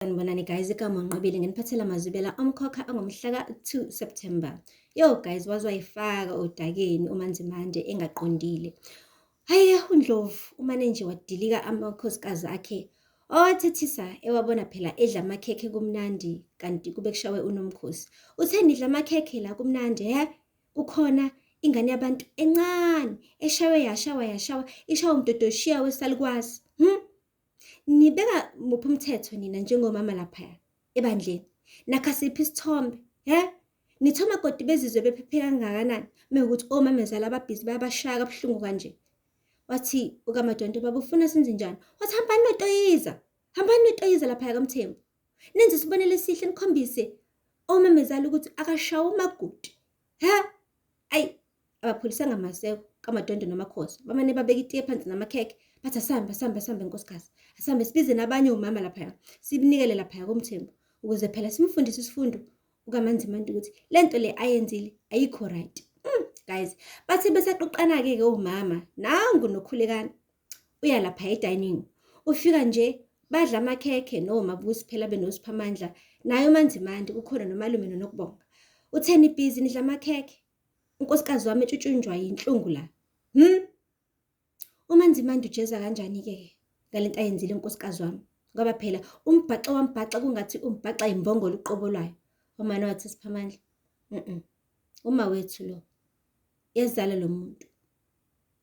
Sanibonani guys, igama uNqobile nginiphathela amazwibela omkhokha angomhla ka-2 September. Yo guys, waze wayifaka odakeni uManzimande engaqondile. Hhayi uNdlovu umane nje wadilika amakhosikazi akhe owathethisa ewabona phela edla amakhekhe kumnandi kanti kube kushawe uNomkhosi. Uthe nidla amakhekhe la kumnandi he? Kukhona ingane yabantu encane eshawe yashawa yashawa ishawa umdodoshiya wesalukwazi. Nibeka muphi umthetho nina njengomama laphaya ebandleni? Nakha siphi isithombe? He? Nithi omakoti bezizwe bephephe kangakanani mewukuthi omamezala ababhizi bayabashaya kabuhlungu kanje? Wathi uKaMadondo, baba ufuna senze njani? Wathi hambani notoyiza. Hambani notoyiza laphaya kaMthembu. Nenze isibonelo esihle nikhombise omamezala ukuthi akashawa umakoti. He? Ayi abapholisanga maseko kaMadondo noMakhosi bamane babeka itiye phansi namakhekhe bathi asambe asambe asambe nkosikazi asambe sibize nabanye omama laphaya sibunikele laphaya koMthembu ukuze phela simfundise isifundo ukaManzimande ukuthi le nto le ayenzile ayikho right. Guys bathe besaqoqana-ke ke omama nangu noKhulekani uya lapha e-dining ufika nje badla amakhekhe noMabusi phela benoSiphamandla naye uManzimande kukhona nomalume noNokubonga. Utheni ibhizi nidla amakhekhe? Unkosikazi wami etshutshunjwa yinhlungu la. UManzimande ujeza kanjani-ke ngalento ayenzile unkosikazi wami? Ngoba phela umbhaxa wambhaxa kungathi umbhaxa imbongolo uqobo lwayo. Umane wathi Siphamandla, uma wethu lo yazala lo muntu.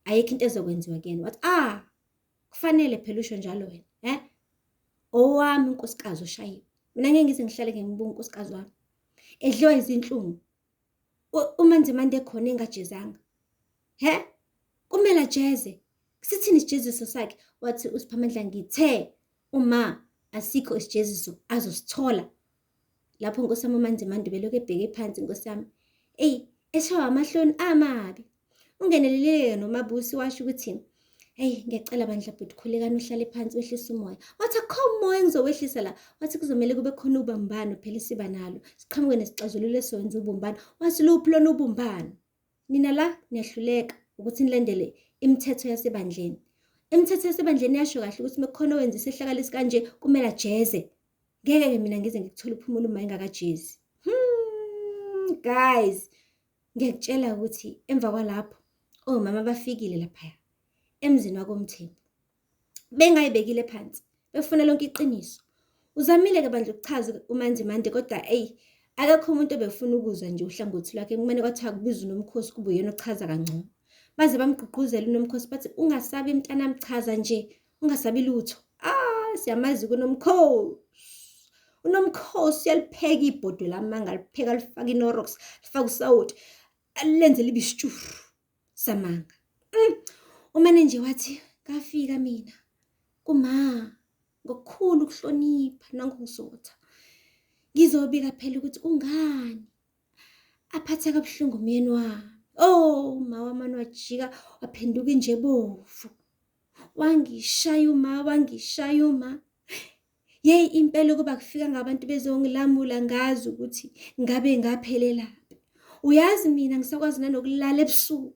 Ayikho into ezokwenziwa kuyena. Wathi ah kufanele phela usho njalo wena, eh? Owami unkosikazi oshayiwe. Mina ngeke ngize ngihlale ngimbuka unkosikazi wami edliwa izinhlungu. UManzimande ekhona engajezanga. He? Kumele ajeze. Sithini isijeziso sakhe? Wathi uSiphamandla ngithe uma asikho isijeziso azosithola. Lapho nkosi yami uManzimande belokhu ebheke phansi nkosi yami. Eyi, eshawa amahloni amabi. Ungeneleleke noMabusi washo ukuthi Hey, ngiyacela bandla bhuti khulekani uhlale phansi wehlise umoya. Wathi akukho umoya engizowehlisa la. Wathi kuzomele kube khona ubambano phela esiba nalo. Siqhamuke nesixazululo esizokwenza ubumbano. Wathi luphi lona ubumbano? Nina la niyahluleka ukuthi nilandele imithetho yasebandleni. Imithetho yasebandleni yasho kahle ukuthi mekukhona owenza isehlakalo esikanje kumele ajeze. Ngeke-ke mina ngize ngikuthole uphumula uma engakajezi. Guys, ngiyakutshela ukuthi emva kwalapho omama bafikile laphaya emzini wakoMthembu bengayibekile phansi befuna lonke iqiniso. Uzamile-ke bandla ukuchaza uManzimande kodwa eyi akekho umuntu obefuna ukuzwa nje uhlangothi lwakhe kumane kwathiwa kubiza uNomkhosi kube uyena ochaza kangcono. Baze bamgqugquzela uNomkhosi bathi ungasabi mntanami chaza nje ungasabi lutho. Ah siyamazi kuNomkhosi. UNomkhosi uyalipheka ibhodwe lamanga alipheka alifake iNorox alifake usawoti alenze libe isitshuru samanga. Umane nje wathi ngafika mina kuma ngokukhulu ukuhlonipha nangokuzotha. Ngizobika phela ukuthi kungani aphatha kabuhlungu umyeni wami. Oh, uma wamane wajika waphenduka inje ebovu. Wangishaya uma, wangishaya uma. Yeyi impela ukuba kufika ngabantu bezongilamula ngazi ukuthi ngabe ngaphelelaphi. Uyazi mina ngisakwazi nanokulala ebusuku.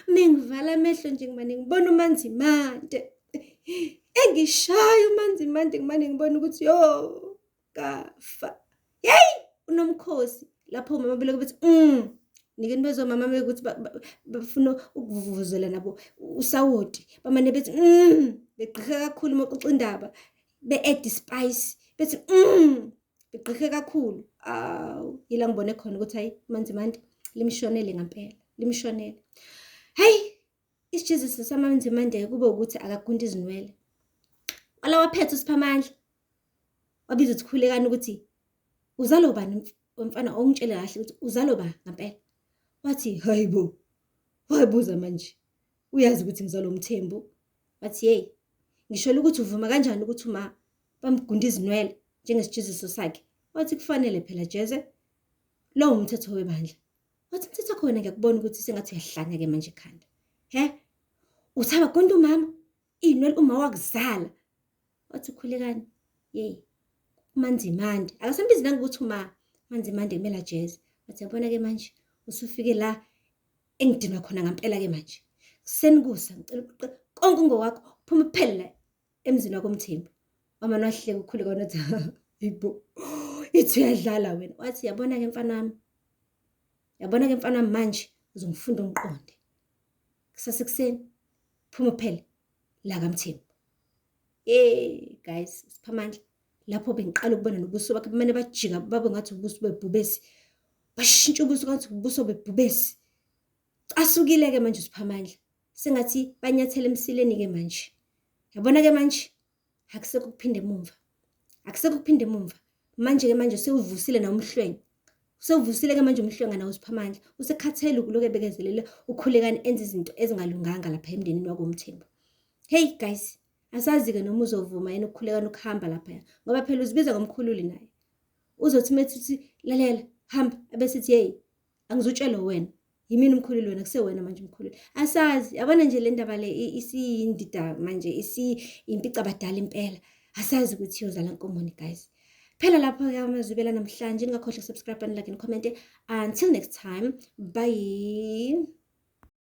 Mengivala amehlo nje ngimane ngibona uManzimande. Engishaya uManzimande ngimane ngibona ukuthi yo kafa. Yeyi uNomkhosi lapho omama belokhu bethi nikeni bezomama bekuthi bafuna ukuvuvuzela nabo usawoti bamane bethi begqike kakhulu uma kuxoxa indaba be-add spice bethi begqike kakhulu. Awu yila ngibone khona ukuthi hayi uManzimande limshonele ngampela limshonele. Hayi isijeziso saManzimande kube ukuthi akagundi izinwele. Wala waphetha uSiphamandla wabiza ukuthi khulekani ukuthi uzalwa ubani mfana ongitshele kahle ukuthi uzalwa ba ngampela. Wathi hayibo wayibuza manje uyazi ukuthi ngizalwa uMthembu. Wathi hey ngisho ukuthi uvuma kanjani ukuthi uma bamgunda izinwele njengesijeziso sakhe. Wathi kufanele phela jeze lo umthetho webandla. Wathi umthetho khona ngiyakubona ukuthi sengathi uyahlanya ke manje ekhanda. He? Uthi abagunda umama iy'nwele uma wakuzala. Wathi ukhulekani yeyi uManzimande akasambizi nangokuthi uma Manzimande kumele ajeze. Wathi yabona ke manje usufike la engidinwa khona ngampela ke manje. Kuseni kusa ngicela uqe konke ngokwakho uphume kuphele la emzini wakoMthembu. Wamane wahleka ukhulekani wathi Yibo, ithi uyadlala wena. Wathi yabona-ke mfana wami, yabona-ke mfana wami manje uzongifunda umqonde. Kusasa ekuseni phuma uphele la kaMthembu. Hey guys, Siphamandla lapho bengiqala ukubona nobuso bakhe bamane bajika babe ngathi ubuso bebhubesi. Bashintsha ubuso ngathi ubuso bebhubesi. Casukile-ke manje uSiphamandla. Sengathi banyathela emsileni-ke manje. Yabona-ke manje akusekho ukuphinda emumva. Akusekho ukuphinda emumva. Manje-ke manje sewuvusile nawo umhlwenga. Sewuvusile-ke manje umhlwenga nawo uSiphamandla. Usekhathele ukulokhu ebekezelele uKhulekani enza izinto ezingalunganga lapha emndenini wakoMthembu. Hey guys, asazi-ke noma uzovuma yena uKhulekani ukuhamba laphaya ngoba phela uzibiza ngomkhululi naye. Uzothi uma ethi lalela hamba abese ethi hey angizutshelwa wena yimina umkhululi wena kusewena manje umkhululi asazi yabona nje le ndaba le isiyindida manje isiyimpicabadala impela asazi ukuthi iyozala nkomoni guys phela lapho-ke amazwibela namhlanje ningakhohlwa subscribe and like and comment until next time bye.